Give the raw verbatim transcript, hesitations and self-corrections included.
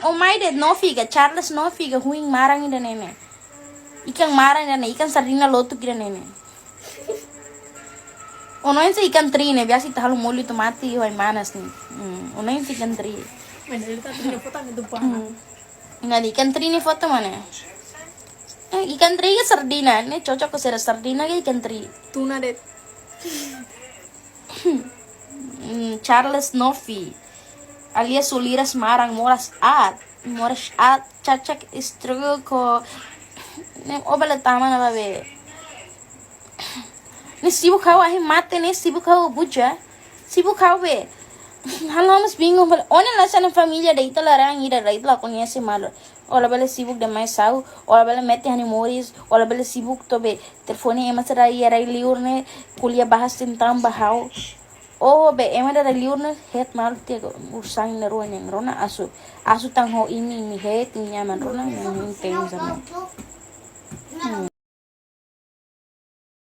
O mai de'it Novi ka, Charles Novi ka, huin maran ida ne'e ne'e. Ikan maran ida ne'e, ikan sardina lotuk ida ne'e ne'e. O noin se ikan tri ne'e, biasa ita halo molho tomate ho ai-manas ne'e. Hmm, o noin se ikan tri. Mana ele tá tendo foto ame do pana. Nah, ikan tri ne'e foto mana? Eh, ikan tri ka sardina, ne'e cocok ka sira, sardina ka ikan tri. Tuna de'it. Hmm, Charles Novi, alias Suliras Maran, moras aat, moras aat, cacak istruko, ne'e o bele tama ona ba be. Ne'e sibuk ha'u ahi mate, ne'e sibuk ha'u buja, sibuk ha'u be. Halo mas bingung bele, o ne'e la hanesan família de'it, ita laran ida de'it, la koñese malu. O labele sibuk demais ha'u, o labele mete ha'u-nia moris, o labele sibuk to'o be telefone ema sira iha rai-liur ne'e, ko'alia bahas tentang ba ha'u. O be ema ida rai-liur ne'e, het malu tiha ko urusan ida rua nian, rona asu. Asu tan ho imi, imi het, imi aman rona, imi tem sama.